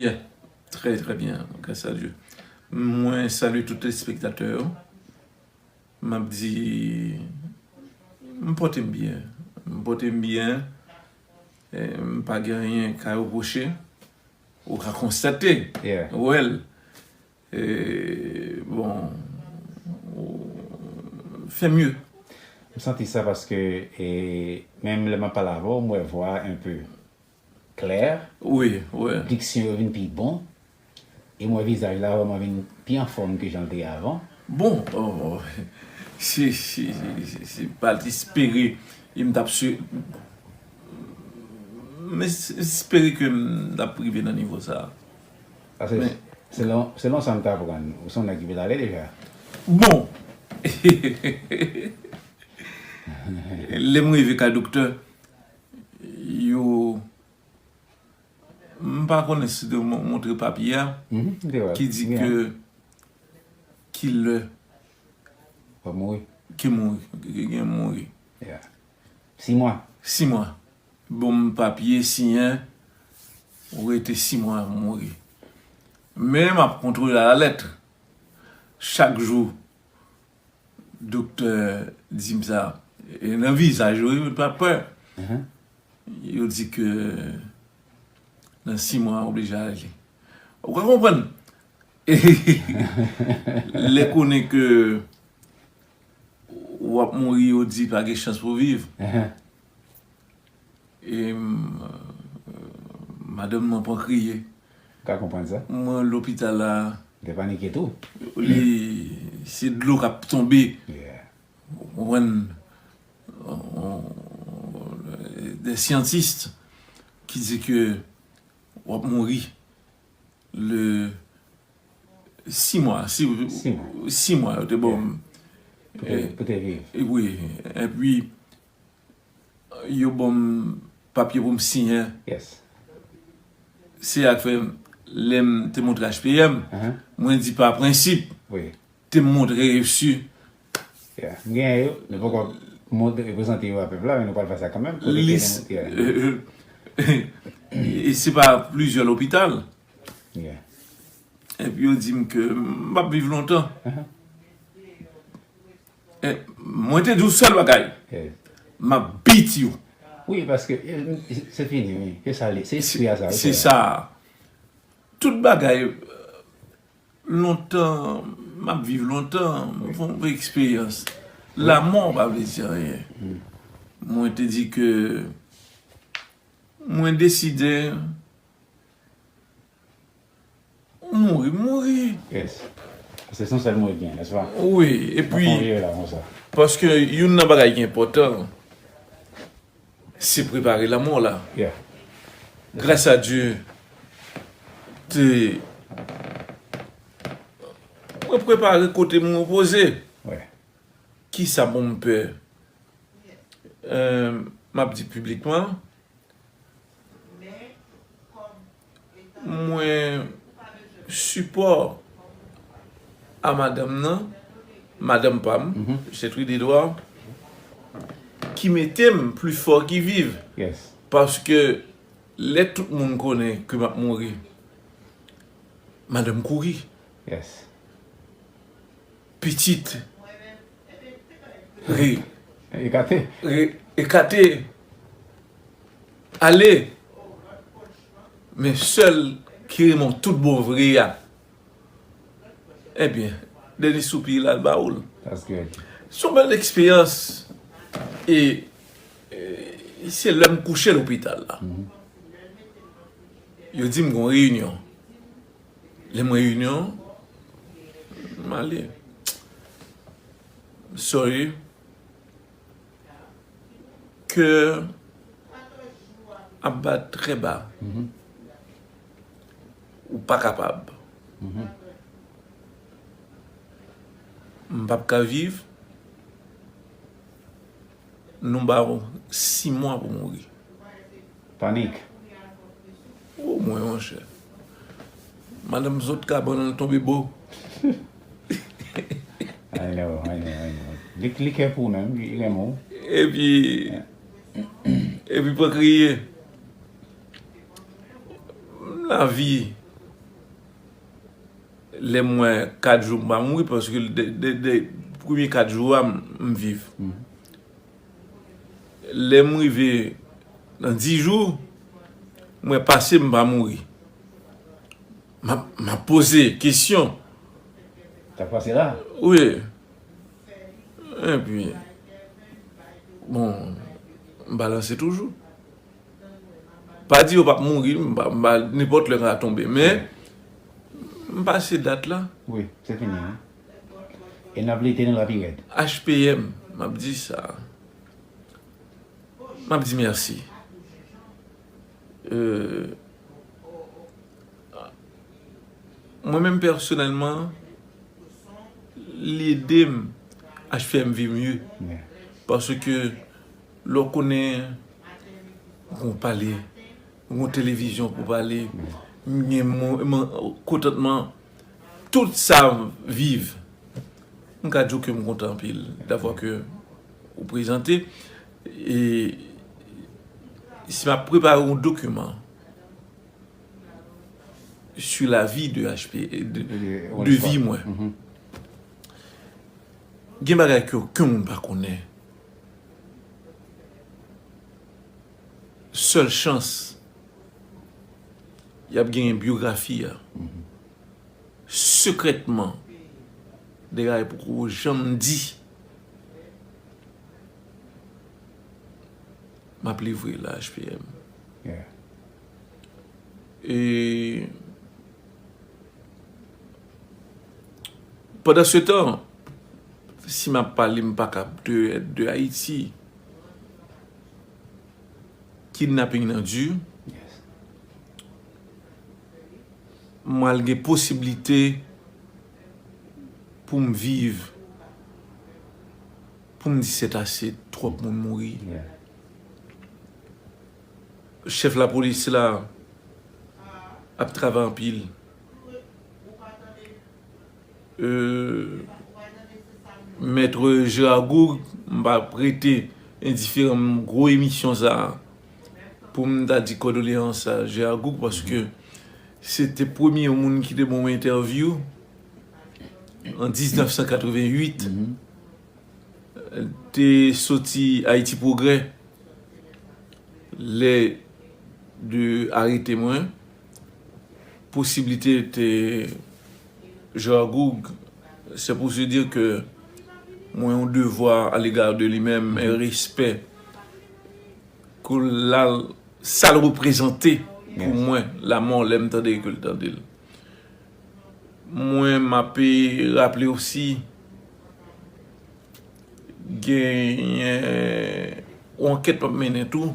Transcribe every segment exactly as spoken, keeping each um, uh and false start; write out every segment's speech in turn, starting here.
Yeah. Trè, trè byen, gras a Dye. Mwen salye tout telespektatè yo. M ap di, m pote m byen. M pote m byen. E, m pa gen anyen ka repwoche. Ou ka konstate. Yeah. Wè l. E, bon, ou fè mye. M santi sa paske, e, menm lè m ap pale avè w, m wè vwa a enpe klè. Wi, wi. Diksyon yo vin pi bon. E m wè vizaj la vrèman vin pi anfòm ke jan l te ye avan. Bon, oh, oh, si, si, si, si, si m pa t espere, e m t ap sou, m es-, espere ke m t ap rive nan nivo sa a. Paske Men selon, selon sa m t aprann, ou se yon nèg ki vle ale deja. Bon. Lè m rive kay doktè, yo, m pa konnen si te mon-, montre papye a, Mhm, m te wè l. Ki di Gen. ke, ki lè W ap mouri. Ki mouri, ki gen mouri. Yeah. Sis mwa. Sis mwa. Bon, m papye, siyen, ou rete sis mwa, mouri. Men m ap kontwole alalèt. Chak jou, doktè di m sa. E nan vizaj yo, yo pa pè. Mhm. Yo di ke nan sis mwa, oblije ale. Ou ka konprann? Lè konnen ke w ap mouri, yo di pa gen chans pou w viv. Mhm. E, m, madanm nan pran kriye. Ou ka konprann sa? Mwen lopital la. Te panike tou. Li, se dlo k ap tonbe. Yeah. Ou konprann? De syantis ki di ke w ap mouri le sis mwa, si, Sis mwa. Sis mwa, yo te ban m. Pou te, pou te viv. E wi, epi, yo ban m papye pou m siyen. Yes. Se sa k fè, lè m te montre H P M, Mhm. mwen di pa prensip, Wi. te m montre resi. Yeah. M genyen yo, nou poko montre, prezante yo a pèp la, men nou pral fè sa kanmenm. Kote ke Lis, nou, yeah. euh, euh, e se pa plizyè lopital. Yeah. Epi yo di m ke m p ap viv lontan. Uh-huh. E mwen te di w sèl bagay. Yeah. M ap biti w. Wi, paske, eh, se fini, wi. Se sa, li- se espri a sa, wi, Se se sa. Tout bagay, lontan, m ap viv lontan, m fè yon eksperyans. Lanmò pa vle di anyen. Mwen te di ke mwen deside mouri, mouri. Yes. Se son sèl mwen gen, nèspa? Wi, epi, Mwen konvye la konsa. Paske youn nan bagay ki enpòtan, se prepare lanmò la. Yeah. Gras a Dye, te, mwen prepare kote m repoze. Wi. Kisa bon m pè? Euh, m ap di piblikman, mwen sipò a madanm nan, madanm pa m, Mhm. Gertrude Edouard, ki mete m pli fò ki viv. Yes. Paske lè tout moun konnen ke m ap mouri, madanm kouri. Yes. Pitit. Re- Ekate. re- ekate. Ale. Men sèl ki renmen w tout bon vre a. Ebyen, dènye soupi l al ba ou l. That's good. Se yon bèl eksperyans. E, e se lè m kouche lopital la. Mhm. Yo di m gon reyinyon. Lè m reyinyon, m ale. Sorry. Kè ap bat trè ba. Mhm. Ou pa kapab. Mhm. M p ap ka viv. Nou ba w sis mwa pou mouri. Panik. O mwen, monchè. Madanm sot kabann, l tonbe bo. I know, I know, I know. Li, li kè pou ou menm, li renmen w. Epi, epi pran kriye. Lavi, Lè m wè kat jou m pa mouri, paske de, de, de premye kat jou a m, m viv. Lè m rive nan dis jou, m wè pase m pa mouri. M ap, m ap poze kesyon. Sa k pase la? Wi. Epi, bon, m balanse toujou. Pa di yo p ap mouri, m pa, m pa, nenpòt lè m ka tonbe, men m pase dat la. Wi, se fini, wi. E n ap lite nan la pi rèd. H P M, m ap di sa. M ap di mèsi. Euh, mwen menm pèsonèlman, li ede m, H P M viv mye. Paske lè w konnen gon pale, gon televizyon pou pale, m gen mo- mo- kontantman, tout sa viv. M ka di w ke m kontan anpil davwa ke ou prezante. E si m ap prepare yon dokiman sur la vie de H P, de, de vi mwen, gen bagay ke okenn moun pa konnen. Sèl chans, y ap genyen byografi a. Sekrètman, de bagay poko janm di, m ap livre la, H P M. E pandan se tan, si m ap pale, m pa kab de, de Ayiti. Kidnaping nan di. M al gen posiblite pou m viv, pou m di sètase, twòp moun mouri. Chèf lapolis la ap travay anpil. Euh, Mèt Gérard Gourgue, m pa p rete endiferan, m gwo emisyon sa a, pou m ta di kondoleyans a Gérard Gourgue, paske se te premye moun ki te ban m entèvyou an diznèf san katrevenn uit. Te soti Ayiti Pwogrè. Lè de arete mwen, posiblite te Gérard Gourgue, c'est pour se dire que mwen yon devwa à l'égard de li menm, yon respè ke l, sa l reprezante pou mwen, lamò, lè m tande ke l tande l. Mwen, m ape raple osi, genyen yon ankèt m ap mennen tou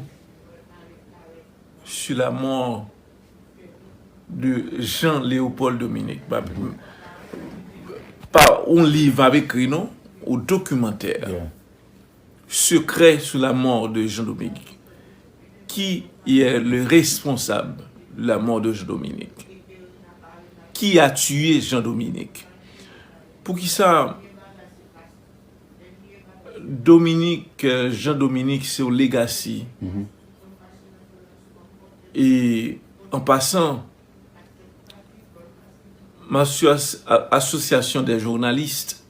sur la mort de Jean Léopold Dominique. Pa, pa yon liv m ap ekri, non, yon dokimantè. Secret sur la mort de Jean Dominique. Qui est le responsable de la mort de Jean Dominique? Qui a tué Jean Dominique? Poukisa Dominique, euh, Jean Dominique, se yon legacy? E an pasan, m asosya-, a-, Association des journalistes,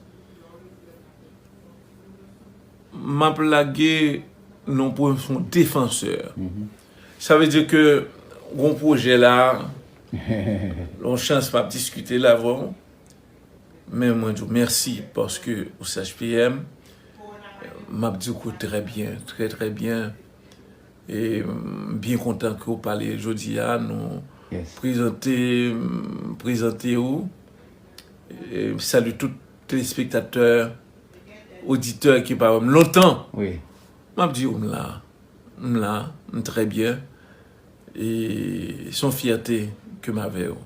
m ap lage non pou yon defansè. Sa vle di ke gon pwojè la, yon chans m ap diskite la avè w. Men mwen di w mèsi paske ou se H P M. M ap di w ke trè byen, trè, trè byen. E m byen kontan ke w pale jodi a. Nou prezante, m prezante w. E m salye tout telespektatè, oditè ki pa wè m lontan. M ap di w m la. M la, m trè byen. E se yon fyète ke m avè w.